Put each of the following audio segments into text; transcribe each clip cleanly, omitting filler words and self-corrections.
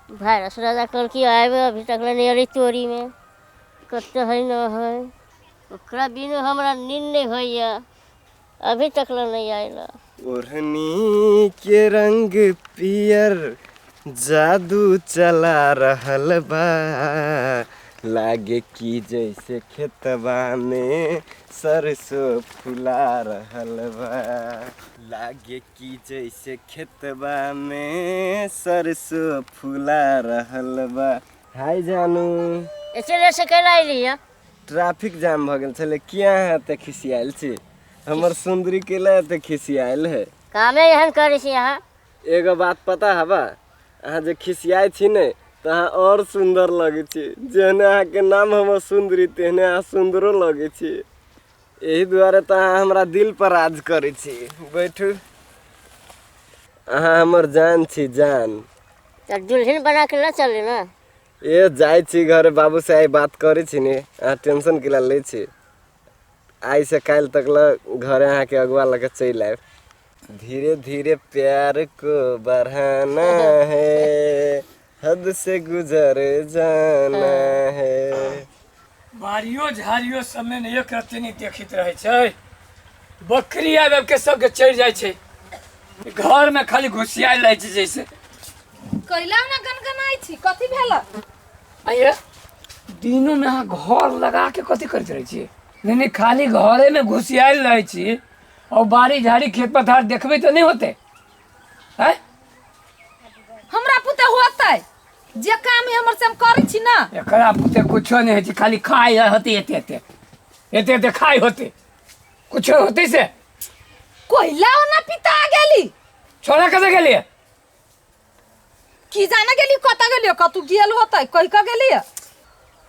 Virus राजा कहलकै आबि अभी तक ले नहि अयलै। तोरीमे कतऽ हइ न हइ, ओकरा बिनु हमरा नींद नहि होइए, अभी तक ले नहि आयल। ओढ़नी के रंग पियर जादू चला रहल बा, लागे कि जैसे खेतबा में सरसों फुला रहल बा, लागे कि जैसे खेतबा में सरसों फुला रहल बा। हाय जानू। एते देर से कैला अयली है? ट्रैफिक जाम भऽ गेल छलै। किया अहाँ एते खिसियायल छी? हमर सुन्दरी केला एते खिसियायल है? कामे एहन करै छी अहाँ। एगो बात पता हबा, अहाँ जे खिसियाइ छी ने तऽ अहाँ आओर सुन्दर लगै छी। जेहने अहाँके नाम हमर सुन्दरी, तेहने अहाँ सुन्दरो लगै छी। एहि दुआरे तऽ अहाँ हमरा दिल पर राज करै छी। बैठू, अहाँ हमर जान छी, जान। तऽ दुल्हन बना के ल चलू ने। ए जाइ छी घरे, बाबू से आइ बात करै छी ने। अहाँ टेंशन किला लै छी? आइ से काल्हि तक ल घरे अहाँके अगुआ लऽ के चलि आयब। धीरे धीरे प्यार को बढ़ाना है, हद से गुजर जाना है। बाड़ियो झाड़ियो सबमे ने एक रत्ती नहि देखैत रहै छै। बकरी आबि आबिके सबके चढ़ि जाइ छै, घरमे खाली घुसियायल रहै छै जैसे। कैला ना गनगनाइ छी? कथी भेल? आइए दिनोमे अहाँ घर लगा के कथी करैत रहै छियै? नहि नहि, खाली घरेमे घुसियायल रहै छी और बाड़ी झाड़ी खेत पथार देखबै तऽ नहि होतै? आँय, हमरा पुते होतै? जे काम है हमर से हम करै छी ना। एकरा पुते कुछो नहि होइ छै, खाली खाइ है होते, एते एते एते एते खाइ होते, कुछो होते से। कोइला ओना पिता गेली। छोड़ा कतऽ गेलियै? की जाने गेली कतऽ गेली, कतू गेल होतै, कहि कऽ गेली।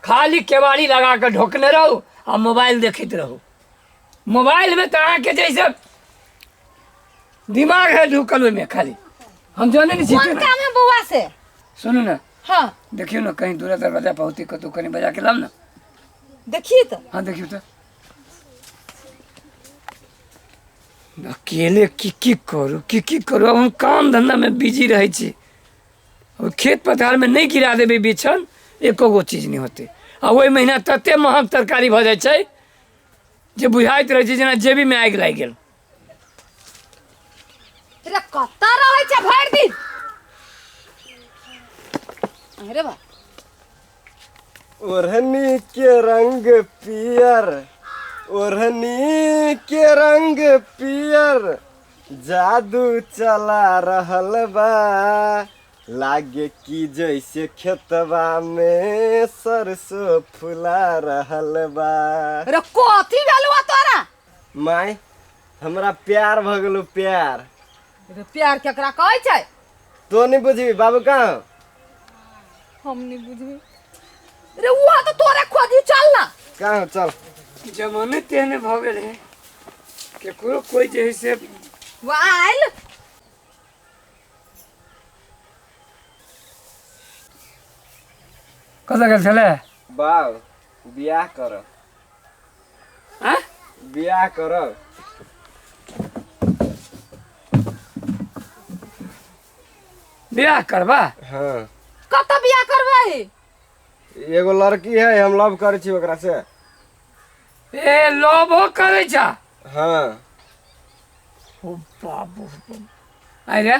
खाली केवाड़ी लगा कऽ ढोकने रहू आ मोबाइल देखैत रहू। मोबाइलमे तऽ अहाँके जैसे दिमाग है ढुकल ओहिमे, खाली हम जाने नहीं छी। कोन काम है बौआ से? सुनू ने। हाँ। देखियौ ने, कहीं दूरा दरवाजा पर होती कतौ, कहीं बजा के लाउ ने। देखिए तो। हाँ, देखियौ तऽ। अकेले की की करू, की की करू? अब हम काम धंधा में बिजी रहै छी। अब खेत पथार में नहीं गिरा देबै बिछन, एको गो चीज नहीं होतै। आ ओहि महीना तते महग तरकारी भऽ जाइ छै जे बुझाइत रहै छै जेना जेबीमे आगि लागि गेल। रे, कतऽ रहै छै भरि दिन? अरे बा। ओढ़नी के रंग पियर, ओढ़नी के रंग पियर जादू चला रहल बा, लागे कि जैसे खेतबा में सरसों फुला रहल बा। रे, कथी भेलुआ तोरा? माय, हमरा प्यार भऽ गेलो, प्यार। रे, प्यार केकरा कहै छै? तो नहीं बुझबी। बाबू कहाँ हो? हम नहीं बुझबी। रे, उहा तो तोरे खोजी, चल ना। कहाँ हो? चल। जमाने तेहने भऽ गेल है, केकरो कोइ जे है से वो आयल। कतऽ गेल छलै? बाब, बियाह कर। आँय? बियाह कर। बियाह करबा? हाँ। कतऽ बियाह करबै? एगो लड़की है, हम लव करै छी ओकरा से। ए, लवो करै छा? हाँ। ओ बाबू, अरे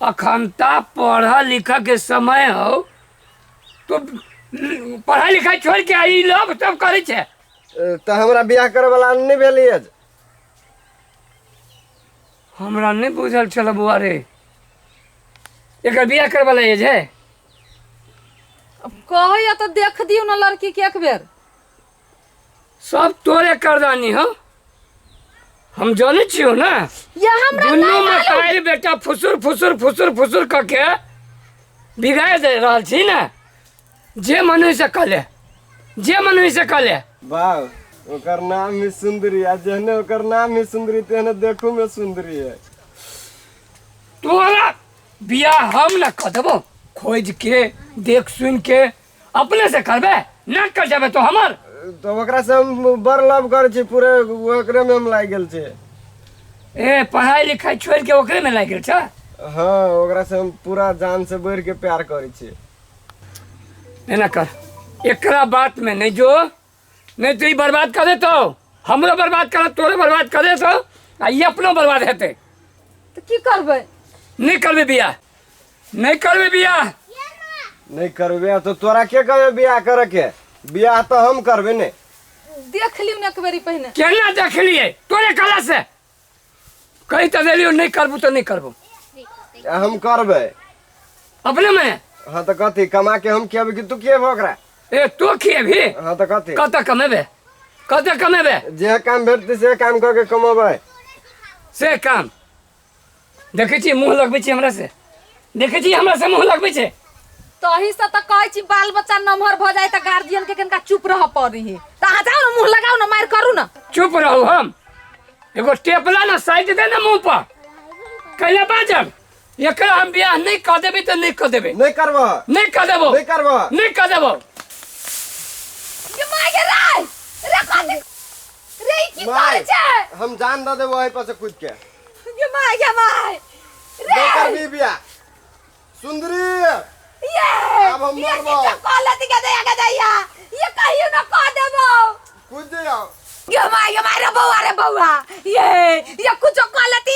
अखन ता पढ़ऽ लिखऽ के समय हौ, तो पढ़ाई लिखाई छोड़ के आई लव तब करै छै? तऽ हमरा बियाह करे वाला नहि भेलै अछि। हमरा नहि बुझल छल बौआ रे, एकर बियाह करबा ला एज है? अब कहैया तऽ देख दियौ ने लड़की के एक बेर। सब तोरे करदानी हो, हम जानै छियौ ने। ये हमरा दुनू नहीं मालूम। मतारी बेटा फुसुर फुसुर फुसुर फुसुर कऽ के बिगाड़ि दे रहल छी ने। जे मन होइ से कऽ ले, जे मन होइ से कऽ ले। बाप, ओकर नाम ही सुंदरी आ जेहने ओकर नाम ही सुंदरी, तेहने देखू में सुंदरी है। तोरा बियाह हम न कऽ देबो, खोज के देख सुन के अपने से करबे न कर जाबे तो हमर। तऽ ओकरा से हम बड़ लव करै छी, पूरे ओकरे में हम लागि गेल छी। ए, पढ़ाई लिखाई छोड़ के ओकरे में लागि गेल छ? हाँ, ओकरा से हम पूरा जान से बढ़ के प्यार करै छी। एना कर, एकरा बात में नहीं जो, नहीं तो ई बर्बाद कर देतो, हमरो बर्बाद कर, तोरो बर्बाद कर देतो, आ ई अपनो बर्बाद हेतै। तऽ की करबै? नहीं करबै बियाह, नहीं करबै बियाह। नहीं करबे तो तोरा के कहबे बियाह करे के? बियाह तो हम करबे ने। देख लियौ ने एक बेरी पहिने। केना देखलिए? तोरे कला से कही तो देलियो, नहीं करबू तो नहीं करबू। हम करबे अपने में। हाँ तो कथी कमा के हम खियाबे कि तू खियेबो ओकरा? ए तू खियेबी? हाँ तो कथी? कत कमेबे? कत कमेबे? जे काम भेटतै से काम कऽ के कमेबै। से काम देखै छी मुँह लगबै छी हमरा से, देखै छी हमरा से मुँह लगबै छै। तही से तऽ कहै छी बाल बच्चा नमहर भऽ जाय तऽ गार्जियन के कनिका चुप रहऽ पड़ै है। तऽ अहाँ जाउ ने, मुँह लगाउ ने, मारि करू ने। चुप रहू हम, एगो टेपला ने साइड दे ने मुँह पर, कैला बाजब? एकरा हम बियाह नहीं कऽ देबै तऽ नहीं कऽ देबै। नहीं करबह। नहीं कऽ देबो। नहीं करबह। नहीं कऽ देबो। ये माय गे रे, रे कथी रे, ई की करै छै? हम जान दऽ देबो एहि पर से कूद के। ये my गे my रे, नहीं करबी बियाह सुंदरी। ये अब हम ये मरबो। की कहलत के दैया के दैया, ये कहियो न कह देबो। कूद जाओ। ये my गे my रे बौआ रे बौआ, ये कुछो कहलत,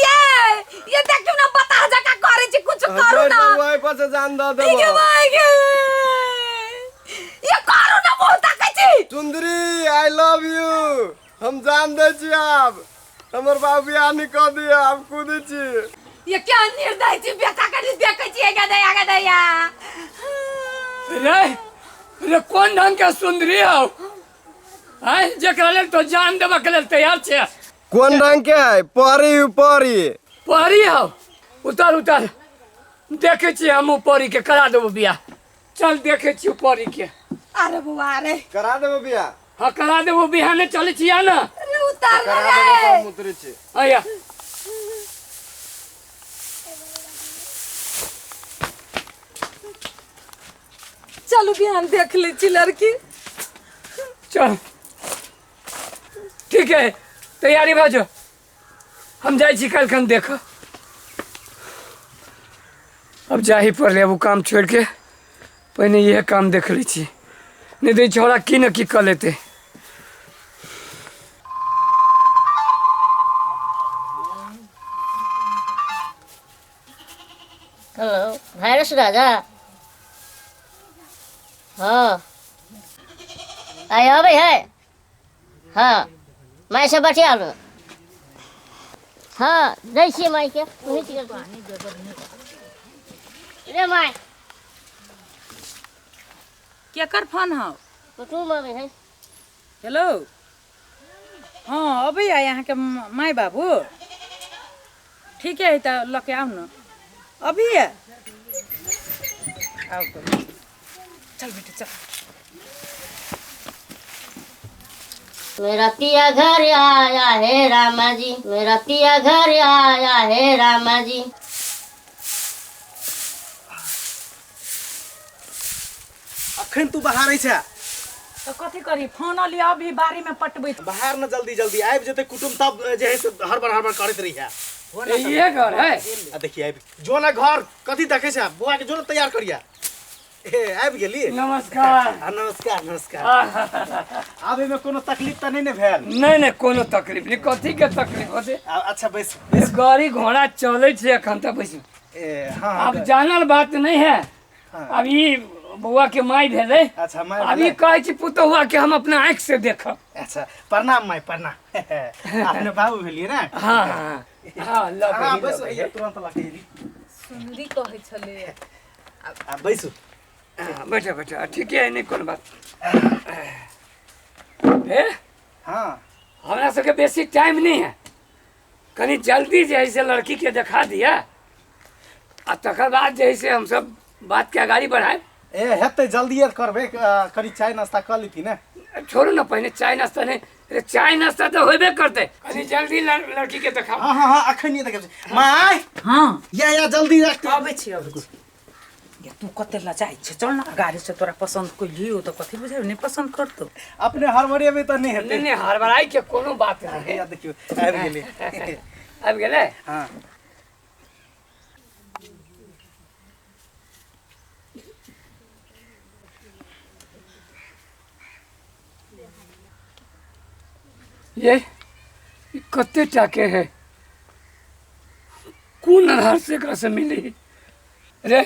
ये देखियो न बता जका करै छी, कुछ करू ना। ओहि पर से जान दऽ ये देबो। My गे, ये करू ना, मुँह ताकै छी। सुंदरी I love you, हम जान दै छी आब, हमर बाबू बियाह नहीं कऽ दिया, आब कूदै छी। ये क्या निर्दय छी बेटा के देखै छी गे दैया गे दैया। रे रे कोन ढंग के सुंदरी हौ आय, जेकरा लेल तो जान देबऽ के लेल तैयार छै? कोन रंग के है? परी परी परी हौ। उतर उतर, देखै छी हम परी के करा देबो बियाह। चल देखै छी परी के। अरे बौआ अरे करा देबो बियाह। हाँ करा देबो बियाह, नहीं चलै छी ना। अरे उतर करा रे। देबो तऽ हम उतरै छी। आया चलू बिहान देख लै छी लड़की। चल ठीक है, तैयारी भऽ जाओ, हम जाइ छी काल्हिखन देख। अब जाही पड़लै, अब ओ काम छोड़ि के पहिने इएह काम देख लै छी, नहीं तऽ ई छौड़ा की ने की कऽ लेतै। हेलो भाइरस राजा, हाँ आइ अबै है? हाँ माय से बतिया लो। हाँ दै छियै माय के, पहुँच गेल रे my. केकर फोन हौ? कुटुम अबै है। हेलो, हाँ अबैया अहाँके माय बाबू? ठीके है तऽ लऽ के आउ ने, अभी आउ। चल बेटा चल। मेरा पिया घर आया है रामा जी, मेरा पिया घर आया है रामा जी। अखन तू बाहर छै तऽ कथी करी, फोन अली अभी बाड़ी में पटबै। बाहर न जल्दी जल्दी आबि जेतै कुटुम तब जे है से हड़बड़ हड़बड़ करैत रही है। ये घर है। आ देखिए आबि जो ना घर कथी देखै छै, बौआ के जो ना तैयार करिया। ए आबि गेली। नमस्कार। आ नमस्कार नमस्कार। आब एहिमे कोनो तकलीफ तऽ नहि ने भेल? नहीं नहीं कोनो तकलीफ नहीं, कथी के तकलीफ होते? अच्छा बैस। गाड़ी घोड़ा चलै छै एखन तऽ बैस। ए हाँ अब जानल बात नहीं है। हाँ। अब ई बौआ के माय भेलै। अच्छा माय अब ई भेलै। कहै छी पुतहुआ के हम अपना आँखि से देखब। अच्छा प्रणाम माय प्रणाम। अपने बाबू भेलियै ने? हाँ हाँ हाँ लऽ हाँ के बैसू, लऽ हैया तुरंत लऽ के एली। सुनरी कहै छलै। आ बैसू। हाँ, बैठो बैठो, ठीके है, नहीं कोनो बात। ए हाँ हमरा सबके बेसी टाइम नहीं है, कनी जल्दी जे है से लड़की के देखा दिया आ तकर बाद जे है से हम सब बात के अगाड़ी बढ़ाए। ए हेतै जल्दिए करबै, कनी चाय नाश्ता कऽ लेती ने। छोड़ू ना, पहिने चाय नाश्ता नहीं, अरे चाय नाश्ता तऽ होबे करतै, कनी जल्दी लड़की के देखाओ। हाँ हाँ हाँ अखन नहीं देखै छी। माय हाँ या या जल्दी राख। अबै छी अबै छी। ये तू कते लजाइ छै, चल न गाड़ी से तोरा पसंद कइलियो तऽ कथी बुझाइ नहीं पसंद करतौ। अपने हड़बड़ेबै तऽ नहीं हेतै। नहीं नहीं हड़बड़ाई के कोनो बात नहीं। हैया देखियौ आबि गेलै। आबि गेलै। हाँ ये ई कते टाके है कोन आधार से एकरा से मिली रे?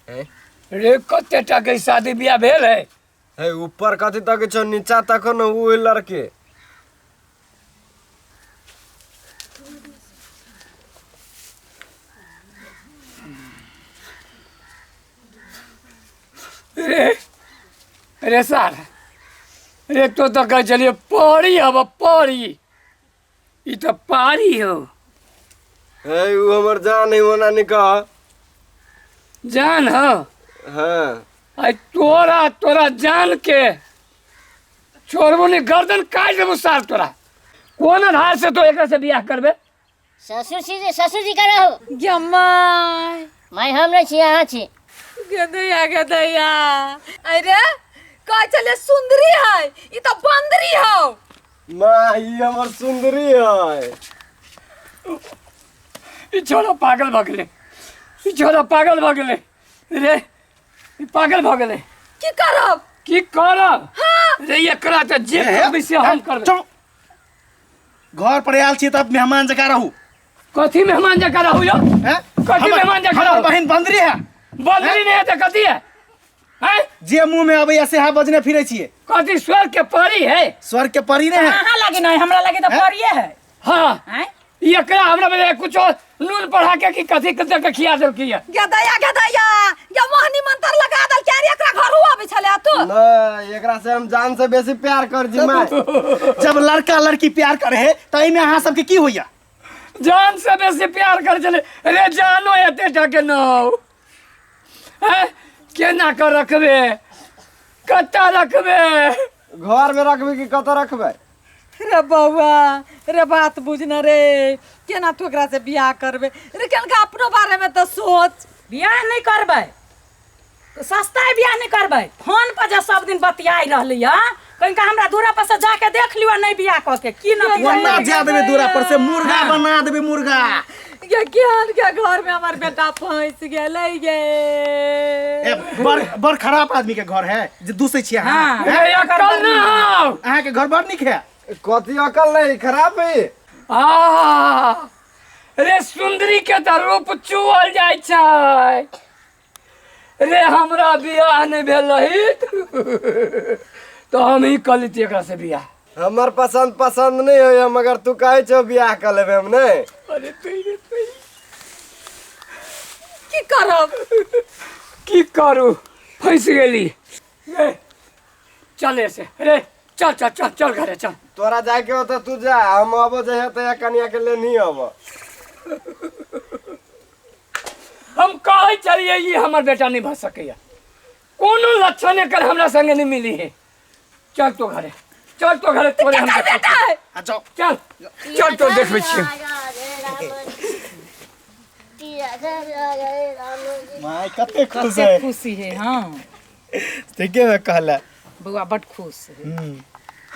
हैं? रे, कते टाके शादी बियाह भेल है? हे, ऊपर कथी तक छौ, नीचा तक न उ लड़के। रे रे सार रे, तो तो कहे चलिए परी हब परी, ई तो पारी हो। हे, उ हमर जान है, ओना नहीं कह। जान हो? हाँ। आई तोरा तोरा जान के छोड़बो नहीं, गर्दन काट देबो सार। तोरा कोन आधार से तो एकरा से बियाह करबे? ससुर जी, ससुर जी करा हो। गे my. माय, हम नहीं छी, अहाँ छी। गे दैया, गे दैया, अरे कह चले सुंदरी है, ई तो बंदरी हो। माँ, ई हमर सुंदरी है। ई छोरा पागल भऽ गेलै, ई छोरा पागल भऽ गेलै रे, ई पागल भऽ गेलै। की करब? की करब रे? एकरा तऽ जे करबै से हम करबै। चुप। घर पर आयल छी तब मेहमान जकाँ रहू। कथी मेहमान जकाँ रहू यौ? हैं? कथी मेहमान जकाँ हमर रहू? बहिन बंदरी है? बदली नहीं है तऽ कथी है, हैं? जे मुंह में अबैया सेहा बजने फिरै छियै। कथी स्वर्ग के परी है? स्वर्ग के परी नहीं है। अहाँ लागे नहीं, हमरा लागे तऽ परिये है। हाँ। आँय? ई एकरा हमरा बजाय कुछो नून पढ़ा के कि कथी के दे के खिया देलकी है। गे दैया, गे दैया, गे मोहनी मंत्र लगा दल के अरे, एकरा घरू आबै छलै तू? नहीं, एकरा से हम जान से बेसी प्यार कर जी माय। जब लड़का लड़की प्यार करे है तऽ एहिमे अहाँ सबके की होइया? जान से बेसी प्यार कर चले रे, जानो एते टाके न हैं, केना कर रखबे, कत्ता रखबे? घर में रखबे कि कतऽ रखबे? रे बौआ रे, बात बुझना रे, केना तू एकरा से बियाह करबे रे? कनका अपनो बारे में तऽ सोच। बियाह नहि करबै, सस्ता है, बियाह नहि करबै। फोन पर जे सब दिन बतियाइ रहली है, कनिका हमरा दूरा पर से जाके देख लियो, नहि बियाह कऽ के की नतीजा? ओना जा देबै दूरा पर से, मुर्गा बना देबै मुर्गा। गे ज्ञान के घर में हमार बेटा फंस गेलै गे। ए, बड़ बड़ खराब आदमी के घर है जे दूसै छियै अहाँ। हाँ। रे, अकल ना हो। अहाँके घर बड़ नीक है। कथी अकल नहीं खराब है? आ रे, सुंदरी के तऽ रूप चुअल जाइ छै रे। हमरा बियाह नहि भेल रही तऽ हम ही कऽ लेतियै एकरा से बियाह। हमर पसंद पसंद नहीं होइया, मगर तू कहै छौ बियाह कऽ लेबै हम नहीं। अरे तैरे तैरे। की करब? की करू, फँसि गेली रे। चल से रे, चल चल चल चल, घरे चल। तोरा जाके हो तऽ तू जा, हम अबो जहिया तहिया कनिया के लेनी अबो। हम कहै छलियै ई हमर बेटा नहि भऽ सकैया, कोनो लक्षण एकर हमरा संगे नहि मिली है। चल तो घरे चल, तो घरे तोरे हम देखबै बेटा है। आ जाओ। चल चल, तो देखबै छियै। माय, कते खुश कते है। खुशी है, हाँ। ठीके में कहला। बौआ बड खुश है।